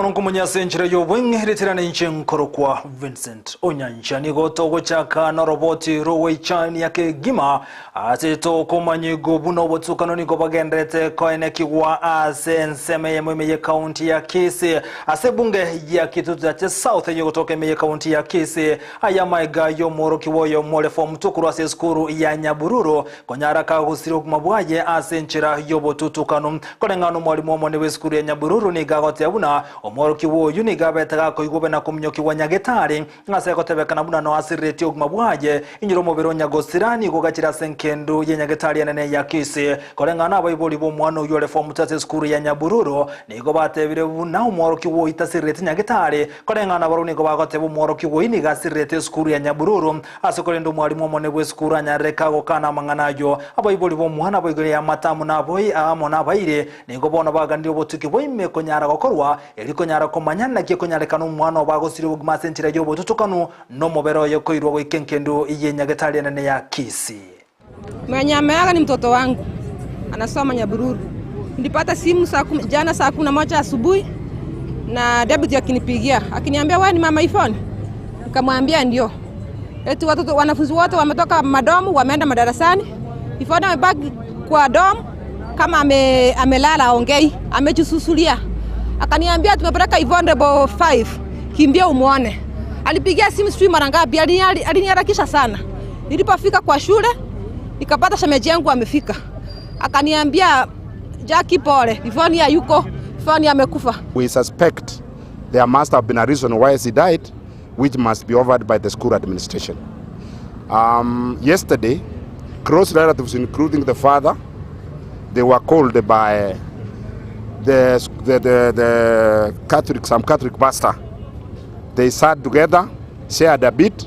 Bono nkomonya ase enchera y'obweng'e, ritirana inche nkorokwa Vincent Onyancha. Nigo togochaka noroboti rw'ogoichania kegima ase tokomanyigwa buna obotsukano nigo bagenderete koenekigwa ase ensemo eyemo ime y'ekaunti ya Kisii ase ebunge ya Kitutu Chache South eyogotoka ime y'ekaunti ya Kisii. Aya amaiga y'omworokigwa oyomo ore form two korwa ase esukuru ya Nyabururu Konyara kagosiria obogima bwaye ase enchera y'obotutukanu. Koreng'ana nomwalimu omonene bw'esukuru ya Nyabururu nigo agoteba buna omworokigwa oyio nigo abete gakoigwa obe na kominyokigwa nyagetari, ase egotebekana buna noasiriretie obogima bwaye. Inyora omobere o nyagosira nigo ogachire ase engendu ye nyagetari enene ya Kisii. Koreng'ana abaibori b'omwana oyio ore form two ase esukuru ya Nyabururu nigo batebire buna omworokigwa oyio tasirireti nyagetari. Koreng'ana barobwo nigo bagoteba omworokigwa oyio nigo asirirete esukuru ya Nyabururu Ase korende omwalimu omonene bw'esukuru anyarire kagokana amang'ana ayio, abaibori b'omwana boigoro y'amata amo naboi amo nabairi, nigo bono baganirie obotuki bwa ime konyara gokorwa, erio konyara komanya naki ekonyarekana omwana obo agosiria obogima ase enchera y'obotutukanu, na omobere oye koirwa goika engendu y'enyagetari enene ya Kisii. Mwenye ameaga ni mtoto wangu anasoma Nyabururu. Nilipata simu saa kumi, jana saa 11 asubuhi na deputy akinipigia akiniambia wewe ni mama Yvonne? Nikamwambia ndio. Eti watoto wanafunzi wote wametoka madomu wameenda madarasani. Yvonne amebaki kwa dorm kama ame, amelala aongei, amejisusulia. Akaniambia tumepeleka Yvonne level 5, kimbia umwone. Alipigia simu sijui mara ngapi, aliniharakisha sana. Nilipofika kwa shule nikapata shemeji yangu amefika, akaniambia Jackie, pole, Yvonne hayuko, Yvonne amekufa. We suspect there must have been a reason why she died which must be offered by the school administration. Yesterday, close relatives including the father, they were called by the, the, the Catholic, some Catholic pastor. They sat together, shared a bit.